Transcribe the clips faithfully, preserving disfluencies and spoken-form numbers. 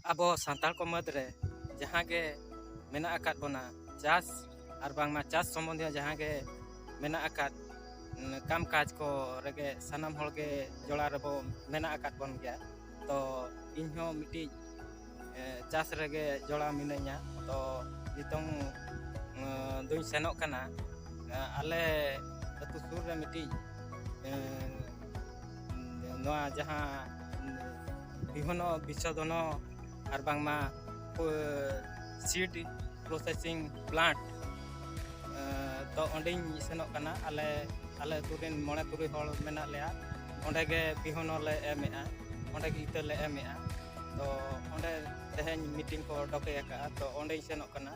ᱟᱵᱚ ᱥᱟᱱᱛᱟᱲ ᱠᱚ ᱢᱩᱫᱽᱨᱮ ᱡᱟᱦᱟᱸ ᱜᱮ ᱢᱮᱱᱟᱜ ᱟᱠᱟᱫ ᱵᱚᱱᱟ, ᱪᱟᱥ ᱟᱨ ᱵᱟᱝᱢᱟ ᱪᱟᱥ ᱥᱚᱢᱵᱚᱱᱫᱷᱤᱭᱚ ᱡᱟᱦᱟᱸ ᱜᱮ ᱢᱮᱱᱟᱜ ᱟᱠᱟᱫ, ᱩᱸ, ᱠᱟᱢ ᱠᱟᱡᱽ ᱠᱚ ᱨᱮᱜᱮ ᱥᱟᱱᱟᱢ ᱦᱚᱲ ᱜᱮ ᱡᱚᱲᱟᱣ ᱨᱮᱵᱚ ᱢᱮᱱᱟᱜ ᱟᱠᱟᱫ ᱵᱚᱱ ᱜᱮᱭᱟ᱾ ᱛᱚ ᱤᱧ ᱦᱚᱸ ᱢᱤᱫᱴᱤᱡ, ᱮ, ᱪᱟᱥ ᱨᱮᱜᱮ ᱡᱚᱲᱟᱣ ᱢᱤᱱᱟᱹᱧᱟ᱾ ᱛᱚ ᱱᱤᱛᱚᱝ, ᱩᱸ, ᱫᱩᱧ ᱥᱮᱱᱚᱜ ᱠᱟᱱᱟ, ᱮ, ᱟᱞᱮ ᱟᱹᱛᱩ ᱥᱩᱨ ᱨᱮ ᱢᱤᱫᱴᱤᱡ, ᱮ, ᱱᱚᱣᱟ ᱡᱟᱦᱟᱸ, ᱩᱸ, ᱵᱤᱦᱚᱱᱚ ᱵᱤᱥᱥᱚᱫᱷᱚᱱᱚ ᱟᱨ ᱵᱟᱝᱢᱟ, ᱩᱸ, seed processing plant, ᱮ, ᱛᱚ ᱚᱸᱰᱮᱧ ᱥᱮᱱᱚᱜ ᱠᱟᱱᱟ᱾ ᱟᱞᱮ, ᱟᱞᱮ ᱟᱹᱛᱩ ᱨᱮᱱ ᱢᱚᱬᱮ ᱛᱩᱨᱩᱭ ᱦᱚᱲ ᱢᱮᱱᱟᱜ ᱞᱮᱭᱟ᱾ ᱚᱸᱰᱮ ᱜᱮ ᱵᱤᱦᱚᱱᱚ ᱞᱮ ᱮᱢᱮᱜᱼᱟ, ᱚᱸᱰᱮ ᱜᱮ ᱤᱛᱟᱹ ᱞᱮ ᱮᱢᱮᱜᱼᱟ᱾ ᱛᱚ ᱚᱸᱰᱮ ᱛᱮᱦᱮᱧ meeting ᱠᱚ ᱰᱚᱠᱮ ᱟᱠᱟᱫᱼᱟ, ᱛᱚ ᱚᱸᱰᱮᱧ ᱥᱮᱱᱚᱜ ᱠᱟᱱᱟ᱾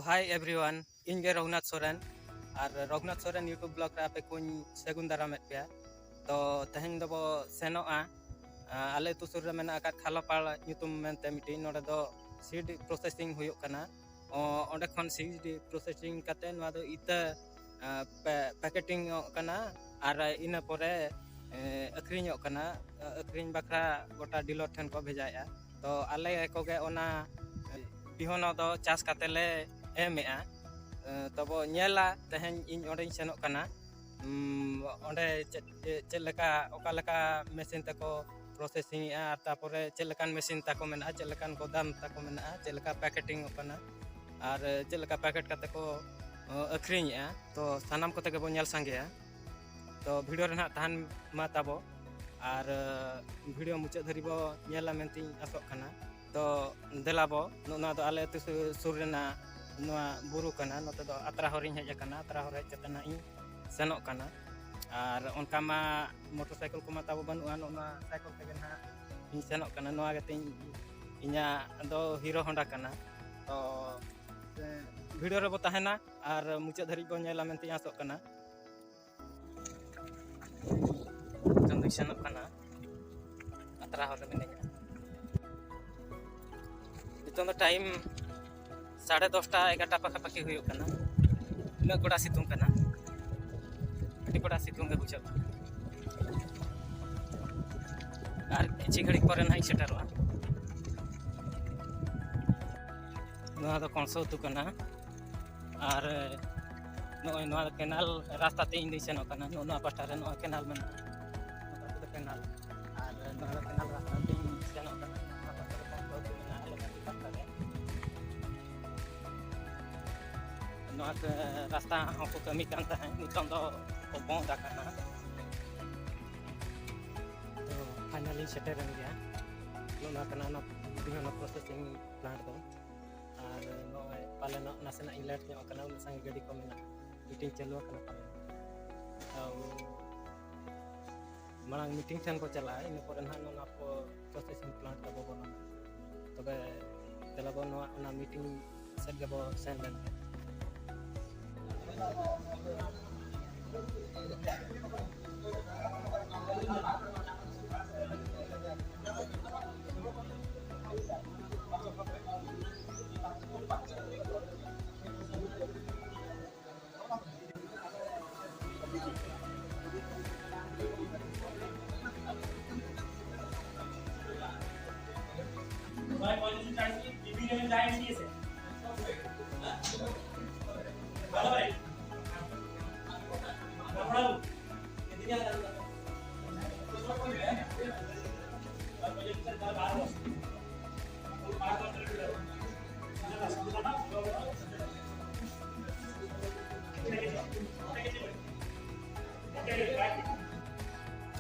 Hi everyone, ᱤᱧ ᱜᱮ ᱨᱚᱜᱷᱩᱱᱟᱛᱷ ᱥᱚᱨᱮᱱ᱾ ᱟᱨ ᱨᱚᱜᱷᱩᱱᱟᱛᱷ ᱥᱚᱨᱮᱱ YouTube vlog ᱨᱮ ᱟᱯᱮ ᱠᱚᱧ ᱥᱟᱹᱜᱩᱱ ᱫᱟᱨᱟᱢᱮᱫ ᱯᱮᱭᱟ᱾ ᱛᱚ ᱛᱮᱦᱮᱧ ᱫᱚᱵᱚ ᱥᱮᱱᱚᱜᱼᱟ, ᱟ, ᱟᱞᱮ ᱟᱹᱛᱩ ᱥᱩᱨ ᱨᱮ ᱢᱮᱱᱟᱜ ᱟᱠᱟᱫ ᱠᱷᱟᱞᱟᱯᱟᱲ ᱧᱩᱛᱩᱢ ᱢᱮᱱᱛᱮ ᱢᱤᱫᱴᱤᱡ, ᱱᱚᱰᱮ ᱫᱚ seed processing ᱦᱩᱭᱩᱜ ᱠᱟᱱᱟ᱾ ᱚ, ᱚᱸᱰᱮ ᱠᱷᱚᱱ seed processing ᱠᱟᱛᱮ ᱱᱚᱣᱟ ᱫᱚ ᱤᱛᱟᱹ, ᱟ, ᱯᱮ-, packeting ᱚᱜ ᱠᱟᱱᱟ ᱟᱨ ᱤᱱᱟᱹ ᱯᱚᱨᱮ, ᱮ, ᱟᱹᱠᱷᱨᱤᱧᱚᱜ ᱠᱟᱱᱟ᱾ ᱟ, ᱟᱹᱠᱷᱨᱤᱧ ᱵᱟᱠᱷᱨᱟ ᱜᱚᱴᱟ dealer ᱴᱷᱮᱱ ᱠᱚ ᱵᱷᱮᱡᱟᱭᱮᱫᱼᱟ᱾ ᱛᱚ ᱟᱞᱮ ᱠᱚᱜᱮ ᱚᱱᱟ ᱵᱤᱦᱚᱱᱚ ᱫᱚ ᱪᱟᱥ ᱠᱟᱛᱮ ᱞᱮ ᱮᱢᱮᱜᱼᱟ᱾ ᱮ, ᱛᱚᱵᱚ ᱧᱮᱞᱟ, ᱛᱮᱦᱮᱧ ᱤᱧ ᱚᱸᱰᱮᱧ ᱥᱮᱱᱚᱜ ᱠᱟᱱᱟ᱾ ᱩᱢ, ᱚᱸᱰᱮ ᱪᱮᱫ, ᱪᱮᱫ, ᱪᱮᱫ ᱞᱮᱠᱟ, ᱚᱠᱟ ᱞᱮᱠᱟ machine ᱛᱮᱠᱚ processing ᱮᱜᱼᱟ, ᱟᱨ ᱛᱟᱯᱚᱨᱮ ᱪᱮᱫ ᱞᱮᱠᱟᱱ machine ᱛᱟᱠᱚ ᱢᱮᱱᱟᱜᱼᱟ, ᱪᱮᱫ ᱞᱮᱠᱟᱱ ᱜᱚᱫᱟᱢ ᱛᱟᱠᱚ ᱢᱮᱱᱟᱜᱼᱟ, ᱪᱮᱫ ᱞᱮᱠᱟ packeting ᱚᱜ ᱠᱟᱱᱟ, ᱟᱨ ᱪᱮᱫ ᱞᱮᱠᱟ packet ᱠᱟᱛᱮ ᱠᱚ, ᱚ, ᱟᱹᱠᱷᱨᱤᱧᱮᱜᱼᱟ᱾ ᱛᱚ ᱥᱟᱱᱟᱢ ᱠᱚᱛᱮ ᱜᱮᱵᱚᱱ ᱧᱮᱞ ᱥᱟᱸᱜᱮᱭᱟ᱾ ᱛᱚ video ᱨᱮ ᱱᱟᱦᱟᱜ ᱛᱟᱦᱮᱱ ᱢᱟ ᱛᱟᱵᱚ, ᱟᱨ, ᱮ, video ᱢᱩᱪᱟᱹᱫ ᱫᱷᱟᱹᱨᱤᱡ ᱵᱚ ᱧᱮᱞᱟ ᱢᱮᱱᱛᱮᱧ ᱟᱥᱚᱜ ᱠᱟᱱᱟ᱾ ᱛᱚ ᱫᱮᱞᱟ ᱵᱚ, ᱱᱚᱜᱼᱚ ᱱᱚᱣᱟ ᱫᱚ ᱟᱞᱮ ᱟᱹᱛᱩ ᱥᱩ-, ᱥᱩᱨ ᱨᱮᱱᱟᱜ ᱱᱚᱣᱟ ᱵᱩᱨᱩ ᱠᱟᱱᱟ᱾ ᱱᱚᱛᱮ ᱫᱚ ᱟᱛᱨᱟ ᱦᱚᱨᱤᱧ ᱦᱮᱡ ᱟᱠᱟᱱᱟ, ᱟᱛᱨᱟ ᱦᱚᱨ ᱦᱮᱡ ᱠᱟᱛᱮ ᱱᱟᱜ ᱤᱧ ᱥᱮᱱᱚᱜ ᱠᱟᱱᱟ᱾ ᱟᱨ ᱚᱱᱠᱟ ᱢᱟ motorcycle ᱠᱚᱢᱟ ᱛᱟᱵᱚ ᱵᱟᱹᱱᱩᱜᱼᱟ, ᱱᱚᱜᱼᱚ ᱱᱚᱣᱟ cycle ᱛᱮᱜᱮ ᱱᱟᱦᱟᱜ ᱤᱧ ᱥᱮᱱᱚᱜ ᱠᱟᱱᱟ᱾ ᱱᱚᱣᱟ ᱜᱮᱛᱤᱧ, ᱤᱧᱟᱹᱜ ᱫᱚ Hero Honda ᱠᱟᱱᱟ᱾ ᱛᱚ video ᱨᱮᱵᱚ ᱛᱟᱦᱮᱱᱟ ᱟᱨ ᱢᱩᱪᱟᱹᱫ ᱫᱷᱟᱹᱨᱤᱡ ᱵᱚ ᱧᱮᱞᱟ ᱢᱮᱱᱛᱮᱧ ᱟᱥᱚᱜ ᱠᱟᱱᱟ᱾ ᱱᱤᱛᱚᱝ ᱫᱚᱧ ᱥᱮᱱᱚᱜ ᱠᱟᱱᱟ ᱟᱛᱨᱟ ᱦᱚᱨ ᱨᱮ ᱢᱤᱱᱟᱹᱧᱟ᱾ ᱱᱤᱛᱚᱝ ᱫᱚ time ᱥᱟᱲᱮ ᱫᱚᱥᱴᱟ ᱮᱜᱟᱨᱚᱴᱟ ᱯᱟᱠᱟᱯᱟᱠᱤ ᱦᱩᱭᱩᱜ ᱠᱟᱱᱟ᱾ ᱩᱱᱟᱹᱜ ᱠᱚᱲᱟ ᱥᱤᱛᱩᱝ ᱠᱟᱱᱟ᱾ ᱟᱹᱰᱤ ᱠᱚᱰᱟ ᱥᱤᱛᱩᱝ ᱜᱮ ᱵᱩᱡᱷᱟᱹᱜᱼᱟ᱾ ᱟᱨ ᱠᱤᱪᱷᱤ ᱜᱷᱟᱹᱲᱤᱡ ᱯᱚᱨᱮ ᱱᱟᱦᱟᱜ ᱤᱧ ᱥᱮᱴᱮᱨᱚᱜᱼᱟ᱾ ᱱᱚᱣᱟ ᱫᱚ ᱠᱚᱝᱥᱚ ᱟᱹᱛᱩ ᱠᱟᱱᱟ᱾ ᱟᱨ ᱱᱚᱜᱼᱚᱭ ᱱᱚᱣᱟ ᱫᱚ ᱠᱮᱱᱟᱞ ᱨᱟᱥᱛᱟ ᱛᱮ ᱤᱧ ᱫᱩᱧ ᱥᱮᱱᱚᱜ ᱠᱟᱱᱟ᱾ ᱱᱚᱜᱼᱚ ᱱᱚᱣᱟ ᱯᱟᱥᱴᱟ ᱨᱮ ᱱᱚᱜᱼᱚᱭ ᱠᱮᱱᱟᱞ ᱢᱮᱱᱟᱜᱼᱟ, ᱱᱚᱣᱟ ᱯᱟᱥᱴᱟ ᱫᱚ ᱠᱮᱱᱟᱞ᱾ ᱟᱨ ᱱᱚᱣᱟ ᱫᱚ ᱠᱮᱱᱟᱞ ᱨᱟᱥᱛᱟ ᱛᱮ ᱤᱧ ᱥᱮᱱᱚᱜ ᱠᱟᱱᱟ᱾ ᱱᱚᱣᱟ ᱯᱟᱥᱴᱟ ᱫᱚ ᱠᱚᱝᱥᱚ ᱟᱹᱛᱩ ᱢᱮᱱᱟᱜᱼᱟ, ᱟᱞᱮ ᱟᱹᱛᱩ ᱯᱟᱥᱴᱟ ᱨᱮ᱾ ᱱᱚᱣᱟ ᱠᱚ ᱨᱟᱥᱛᱟ ᱦᱚᱸᱠᱚ ᱠᱟᱹᱢᱤ ᱠᱟᱱ ᱛᱟᱦᱮᱸᱫ, ᱱᱤᱛᱚᱝ ᱫᱚ ᱠᱚ ᱵᱚᱱᱫ ᱟᱠᱟᱱᱟ᱾ ᱛᱚ ᱯᱷᱟᱭᱱᱟᱞᱤ ᱥᱮᱴᱮᱨᱮᱱ ᱜᱮᱭᱟ᱾ ᱱᱚᱜᱼᱚ ᱱᱚᱣᱟ ᱠᱟᱱᱟ ᱚᱱᱟ ᱵᱤᱦᱟᱱᱟ ᱯᱨᱚᱥᱮᱥᱤᱝ ᱯᱞᱟᱱᱴ ᱫᱚ᱾ ᱟᱨ ᱱᱚᱜᱼᱚᱭ ᱯᱟᱞᱮᱱᱚᱜ ᱱᱟᱥᱮᱱᱟᱜ ᱤᱧ ᱞᱮᱴ ᱧᱚᱜ ᱟᱠᱟᱱᱟ, ᱩᱱᱟᱹᱜ ᱥᱟᱸᱜᱮ ᱜᱟᱹᱰᱤ ᱠᱚ ᱢᱮᱱᱟᱜᱼᱟ, ᱢᱤᱴᱤᱝ ᱪᱟᱹᱞᱩ ᱟᱠᱟᱱᱟ ᱯᱟᱞᱮᱱ᱾ ᱛᱚ ᱢᱟᱲᱟᱝ ᱢᱤᱴᱤᱝ ᱴᱷᱮᱱ ᱠᱚ ᱪᱟᱞᱟᱜᱼᱟ, ᱤᱱᱟᱹ ᱯᱚᱨᱮ ᱱᱟᱦᱟᱜ ᱱᱚᱣᱟ ᱯᱨᱚᱥᱮᱥᱤᱝ ᱯᱞᱟᱱᱴ ᱛᱟᱵᱚ ᱵᱚᱱ᱾ ᱛᱚᱵᱮ ᱫᱮᱞᱟ ᱵᱚᱱ ᱱᱚᱣᱟ, ᱚᱱᱟ ᱢᱤᱴᱤᱝ ᱥᱮᱫ ᱜᱮᱵᱚ ᱥᱮᱱ ᱞᱮᱱ ᱜᱮ᱾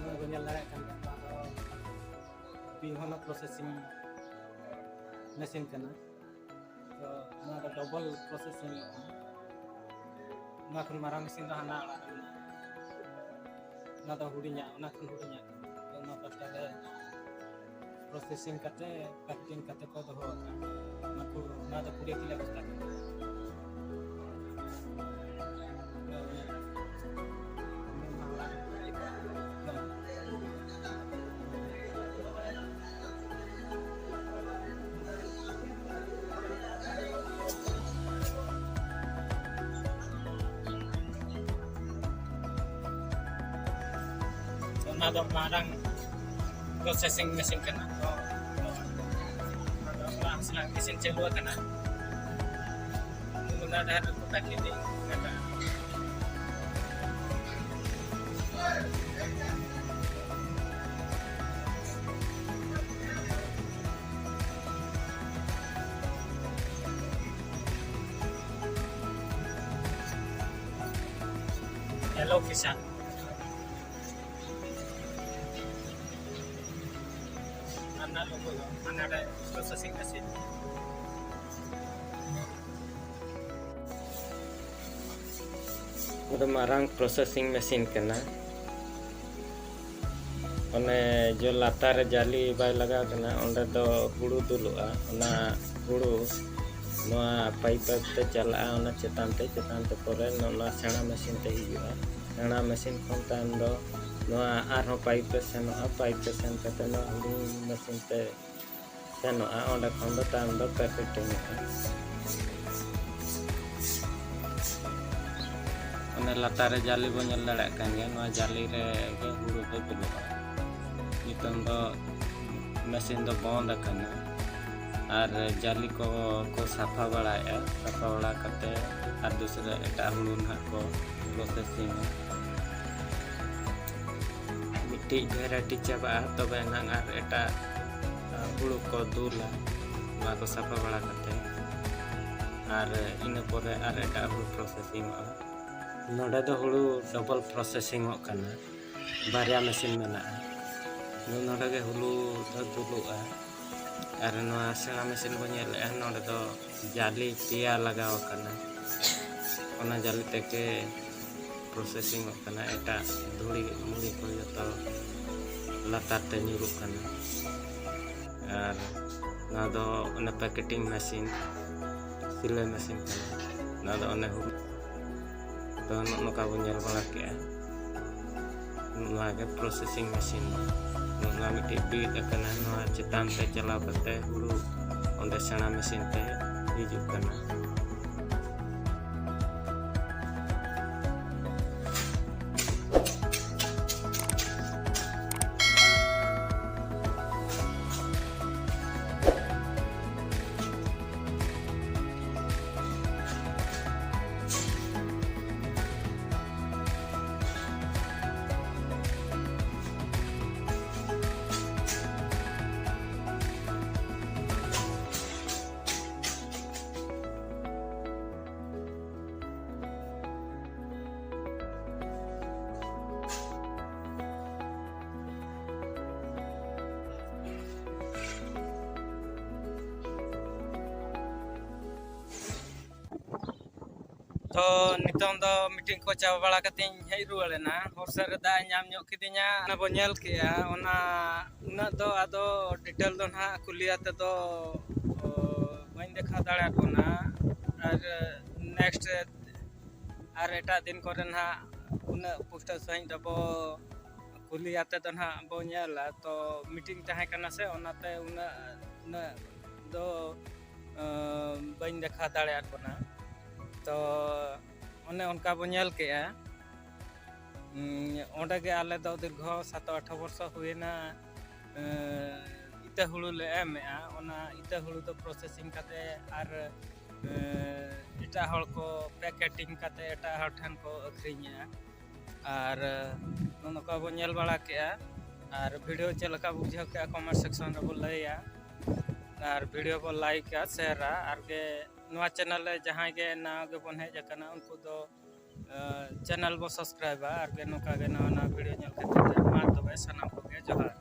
ᱱᱚᱜᱼᱚᱭ ᱵᱚᱱ ᱧᱮᱞ ᱫᱟᱲᱮᱭᱟᱜ ᱠᱟᱱ ᱜᱮᱭᱟ, ᱱᱚᱣᱟ ᱫᱚ ᱵᱤᱦᱚᱱ ᱯᱨᱚᱥᱮᱥᱤᱝ ᱢᱮᱥᱤᱱ ᱠᱟᱱᱟ᱾ ᱛᱚ ᱱᱚᱣᱟ ᱫᱚ ᱰᱚᱵᱚᱞ ᱯᱨᱚᱥᱮᱥᱤᱝ ᱦᱩᱭᱩᱜᱼᱟ᱾ ᱱᱚᱣᱟ ᱠᱷᱚᱱ ᱢᱟᱨᱟᱝ ᱢᱮᱥᱤᱱ ᱫᱚ ᱦᱟᱱᱟ ᱚᱲᱟᱜ ᱨᱮ ᱢᱮᱱᱟᱜᱼᱟ᱾ ᱱᱚᱣᱟ ᱫᱚ ᱦᱩᱰᱤᱧᱟᱜ, ᱚᱱᱟ ᱠᱷᱚᱱ ᱦᱩᱰᱤᱧᱟᱜ ᱠᱟᱱᱟ᱾ ᱛᱚ ᱱᱚᱣᱟ ᱯᱟᱥᱴᱟ ᱨᱮ ᱯᱨᱚᱥᱮᱥᱤᱝ ᱠᱟᱛᱮ, ᱯᱮᱠᱮᱡᱤᱝ ᱠᱟᱛᱮ ᱠᱚ ᱫᱚᱦᱚ ᱟᱠᱟᱫᱼᱟ᱾ ᱚᱱᱟ ᱠᱚ, ᱚᱱᱟ ᱫᱚ ᱠᱩᱲᱤ ᱠᱤᱞᱳ ᱵᱚᱥᱛᱟ ᱠᱟᱱᱟ᱾ ᱚᱱᱟ ᱫᱚ ᱢᱟᱨᱟᱝ processing machine ᱠᱟᱱᱟ᱾ ᱛᱚ, ᱚᱱᱟ ᱫᱚ ᱚᱱᱟ ᱦᱚᱸ ᱥᱟᱞᱟᱜ machine ᱪᱟᱹᱞᱩ ᱟᱠᱟᱱᱟ᱾ ᱚᱱᱟ ᱰᱷᱮᱨ ᱠᱚ ᱯᱮᱠᱮᱴᱤᱝ ᱠᱟᱱᱟ᱾ Hello Kisan᱾ ᱚᱱᱟ ᱞᱳᱜᱳ ᱫᱚ ᱦᱟᱱᱟᱴᱟᱜ processing machine᱾ ᱚᱱᱟ ᱫᱚ ᱢᱟᱨᱟᱝ processing machine ᱠᱟᱱᱟ᱾ ᱚᱱᱮ ᱡᱚ ᱞᱟᱛᱟᱨ ᱨᱮ ᱡᱟᱹᱞᱤ ᱵᱟᱭ ᱞᱟᱜᱟᱣ ᱠᱟᱱᱟ, ᱚᱸᱰᱮ ᱫᱚ ᱦᱩᱲᱩ ᱫᱩᱞᱩᱜᱼᱟ᱾ ᱚᱱᱟ ᱦᱩᱲᱩ ᱱᱚᱣᱟ pipe ᱛᱮ ᱪᱟᱞᱟᱜᱼᱟ, ᱚᱱᱟ ᱪᱮᱛᱟᱱ ᱛᱮ, ᱪᱮᱛᱟᱱ ᱛᱮ ᱯᱚᱨᱮ ᱱᱚᱣᱟ ᱥᱮᱬᱟ machine ᱛᱮ ᱦᱤᱡᱩᱜᱼᱟ᱾ ᱥᱮᱬᱟ machine ᱠᱷᱚᱱ ᱛᱟᱭᱚᱢ ᱫᱚ ᱱᱚᱣᱟ ᱟᱨᱦᱚᱸ pipe ᱨᱮ ᱥᱮᱱᱚᱜᱼᱟ, pipe ᱨᱮ ᱥᱮᱱ ᱠᱟᱛᱮ ᱱᱚᱣᱟ ᱦᱩᱰᱤᱧ machine ᱛᱮ ᱥᱮᱱᱚᱜᱼᱟ, ᱚᱸᱰᱮ ᱠᱷᱚᱱ ᱫᱚ ᱛᱟᱭᱚᱢ ᱫᱚ packetingᱚᱜᱼᱟ᱾ ᱚᱱᱮ ᱞᱟᱛᱟᱨ ᱨᱮ ᱡᱟᱹᱞᱤ ᱵᱚᱱ ᱧᱮᱞ ᱫᱟᱲᱮᱭᱟᱜ ᱠᱟᱱ ᱜᱮᱭᱟ, ᱱᱚᱣᱟ ᱡᱟᱹᱞᱤ ᱨᱮ ᱜᱮ ᱦᱩᱲᱩ ᱫᱚ ᱫᱩᱞᱩᱜᱼᱟ᱾ ᱱᱤᱛᱚᱝ ᱫᱚ machine ᱫᱚ ᱵᱚᱱᱫ ᱟᱠᱟᱱᱟ ᱟᱨ ᱡᱟᱹᱞᱤ ᱠᱚ ᱠᱚ ᱥᱟᱯᱷᱟ ᱵᱟᱲᱟᱭᱮᱫᱼᱟ᱾ ᱥᱟᱯᱷᱟ ᱵᱟᱲᱟ ᱠᱟᱛᱮ ᱟᱨ ᱫᱩᱥᱨᱟᱹ ᱮᱴᱟᱜ ᱦᱩᱲᱩ ᱱᱟᱦᱟᱜ ᱠᱚ processingᱟ᱾ ᱢᱤᱫᱴᱤᱡ variety ᱪᱟᱵᱟᱜᱼᱟ, ᱛᱚᱵᱮ ᱮᱱᱟᱝ ᱟᱨ ᱮᱴᱟᱜ, ᱟ, ᱦᱩᱲᱩ ᱠᱚ ᱫᱩᱞᱟ, ᱱᱚᱣᱟ ᱠᱚ ᱥᱟᱯᱷᱟ ᱵᱟᱲᱟ ᱠᱟᱛᱮ, ᱟᱨ ᱤᱱᱟᱹ ᱯᱚᱨᱮ ᱟᱨ ᱮᱴᱟᱜ ᱦᱩᱲᱩ processingᱚᱜᱼᱟ᱾ ᱱᱚᱰᱮ ᱫᱚ ᱦᱩᱲᱩ double processingᱚᱜ ᱠᱟᱱᱟ, ᱵᱟᱨᱭᱟ machine ᱢᱮᱱᱟᱜᱼᱟ᱾ ᱱᱚᱰᱮ ᱜᱮ ᱦᱩᱲᱩ ᱫᱚ ᱫᱩᱞᱩᱜᱼᱟ᱾ ᱟᱨ ᱱᱚᱣᱟ ᱥᱮᱬᱟ machine ᱵᱚᱱ ᱧᱮᱞᱮᱫᱼᱟ, ᱱᱚᱰᱮ ᱫᱚ ᱡᱟᱹᱞᱤ ᱯᱮᱭᱟ ᱞᱟᱜᱟᱣ ᱟᱠᱟᱱᱟ᱾ ᱚᱱᱟ ᱡᱟᱹᱞᱤ ᱛᱮᱜᱮ processingᱚᱜ ᱠᱟᱱᱟ᱾ ᱮᱴᱟᱜ ᱫᱷᱩᱲᱤ ᱢᱩᱲᱤ ᱠᱚ ᱡᱚᱛᱚ ᱞᱟᱛᱟᱨ ᱛᱮ ᱧᱩᱨᱩᱜ ᱠᱟᱱᱟ᱾ ᱟᱨ ᱱᱚᱣᱟ ᱫᱚ ᱚᱱᱟ packeting machine, ᱥᱤᱞᱟᱹᱭ machine ᱠᱟᱱᱟ᱾ ᱱᱚᱣᱟ ᱫᱚ ᱚᱱᱮ ᱦᱩᱲᱩ ᱫᱚ ᱱᱚᱜᱼᱚ ᱱᱚᱝᱠᱟ ᱵᱚᱱ ᱧᱮᱞ ᱵᱟᱲᱟ ᱠᱮᱜᱼᱟ᱾ ᱱᱚᱣᱟ ᱜᱮ processing machine ᱫᱚ᱾ ᱱᱚᱣᱟ ᱢᱤᱫᱴᱤᱡ ᱵᱤᱫ ᱟᱠᱟᱱᱟ, ᱱᱚᱣᱟ ᱪᱮᱛᱟᱱ ᱛᱮ ᱪᱟᱞᱟᱣ ᱠᱟᱛᱮ ᱦᱩᱲᱩ ᱚᱸᱰᱮ ᱥᱮᱬᱟ machine ᱛᱮ ᱦᱤᱡᱩᱜ ᱠᱟᱱᱟ᱾ ᱛᱚ ᱱᱤᱛᱚᱝ ᱫᱚ ᱢᱤᱴᱤᱝ ᱠᱚ ᱪᱟᱵᱟ ᱵᱟᱲᱟ ᱠᱟᱛᱮᱧ ᱦᱮᱡ ᱨᱩᱣᱟᱹᱲ ᱮᱱᱟ᱾ ᱦᱚᱨ ᱥᱮᱫ ᱨᱮ ᱫᱟᱜ ᱮ ᱧᱟᱢ ᱧᱚᱜ ᱠᱤᱫᱤᱧᱟ, ᱚᱱᱟ ᱵᱚ ᱧᱮᱞ ᱠᱮᱜᱼᱟ᱾ ᱚᱱᱟ ᱩᱱᱟᱹᱜ ᱫᱚ ᱟᱫᱚ ᱰᱤᱴᱮᱞ ᱫᱚ ᱱᱟᱦᱟᱜ ᱠᱩᱞᱤ ᱟᱛᱮ ᱫᱚ ᱚ, ᱵᱟᱹᱧ ᱫᱮᱠᱷᱟᱣ ᱫᱟᱲᱮᱭᱟᱜ ᱠᱟᱱᱟ᱾ ᱟᱨ ᱱᱮᱠᱥᱴ ᱟᱨ ᱮᱴᱟᱜ ᱫᱤᱱ ᱠᱚᱨᱮ ᱱᱟᱦᱟᱜ ᱩᱱᱟᱹᱜ ᱯᱩᱥᱴᱟᱹᱣ ᱥᱟᱺᱦᱤᱡ ᱫᱚᱵᱚ ᱠᱩᱞᱤ ᱟᱛᱮ ᱫᱚ ᱱᱟᱦᱟᱜ ᱵᱚ ᱧᱮᱞᱟ᱾ ᱛᱚ ᱢᱤᱴᱤᱝ ᱛᱟᱦᱮᱸ ᱠᱟᱱᱟ ᱥᱮ, ᱚᱱᱟᱛᱮ ᱩᱱᱟᱹᱜ ᱩᱱᱟᱹᱜ ᱫᱚ ᱟᱸ, ᱵᱟᱹᱧ ᱫᱮᱠᱷᱟᱣ ᱫᱟᱲᱮᱭᱟᱜ ᱠᱟᱱᱟ᱾ ᱛᱚ ᱚᱱᱮ ᱚᱱᱠᱟ ᱵᱚ ᱧᱮᱞ ᱠᱮᱜᱼᱟ᱾ ᱩᱸ, ᱚᱸᱰᱮ ᱜᱮ ᱟᱞᱮ ᱫᱚ ᱫᱤᱨᱜᱷᱚ ᱥᱟᱛ ᱟᱴᱷᱚ ᱵᱚᱨᱥᱚ ᱦᱩᱭᱮᱱᱟ, ᱮᱸ, ᱤᱛᱟᱹ ᱦᱩᱲᱩ ᱞᱮ ᱮᱢᱮᱜᱼᱟ᱾ ᱚᱱᱟ ᱤᱛᱟᱹ ᱦᱩᱲᱩ ᱫᱚ ᱯᱨᱚᱥᱮᱥᱤᱝ ᱠᱟᱛᱮ ᱟᱨ, ᱮᱸ, ᱮᱴᱟᱜ ᱦᱚᱲ ᱠᱚ ᱯᱮᱠᱮᱴᱤᱝ ᱠᱟᱛᱮ ᱮᱴᱟᱜ ᱦᱚᱲ ᱴᱷᱮᱱ ᱠᱚ ᱟᱹᱠᱷᱨᱤᱧᱮᱜᱼᱟ᱾ ᱟᱨ, ᱮᱸ, ᱱᱚᱜᱼᱚ ᱱᱚᱝᱠᱟ ᱵᱚ ᱧᱮᱞ ᱵᱟᱲᱟ ᱠᱮᱜᱼᱟ᱾ ᱟᱨ ᱵᱷᱤᱰᱤᱭᱳ ᱪᱮᱫ ᱞᱮᱠᱟ ᱵᱩᱡᱷᱟᱹᱣ ᱠᱮᱜᱼᱟ, ᱠᱚᱢᱮᱱᱴ ᱥᱮᱠᱥᱚᱱ ᱨᱮᱵᱚ ᱞᱟᱹᱭᱟ᱾ ᱟᱨ ᱵᱷᱤᱰᱤᱭᱳ ᱵᱚ ᱞᱟᱭᱤᱠᱟ, ᱥᱮᱭᱟᱨᱟ, ᱟᱨ ᱜᱮ ᱱᱚᱣᱟ ᱪᱮᱱᱮᱞ ᱨᱮ ᱡᱟᱦᱟᱸᱭ ᱜᱮ ᱱᱟᱣᱟ ᱜᱮᱵᱚᱱ ᱦᱮᱡ ᱟᱠᱟᱱᱟ, ᱩᱱᱠᱩ ᱫᱚ, ᱮᱸ, ᱪᱮᱱᱮᱞ ᱵᱚ ᱥᱟᱵᱥᱠᱨᱟᱭᱤᱵᱟ᱾ ᱟᱨ ᱜᱮ ᱱᱚᱝᱠᱟ ᱜᱮ ᱱᱟᱣᱟ ᱱᱟᱣᱟ ᱵᱷᱤᱰᱤᱭᱳ ᱧᱮᱞ ᱠᱷᱟᱹᱛᱤᱨ ᱛᱮ ᱢᱟ ᱛᱚᱵᱮ ᱥᱟᱱᱟᱢ ᱠᱚᱜᱮ ᱡᱚᱦᱟᱨ᱾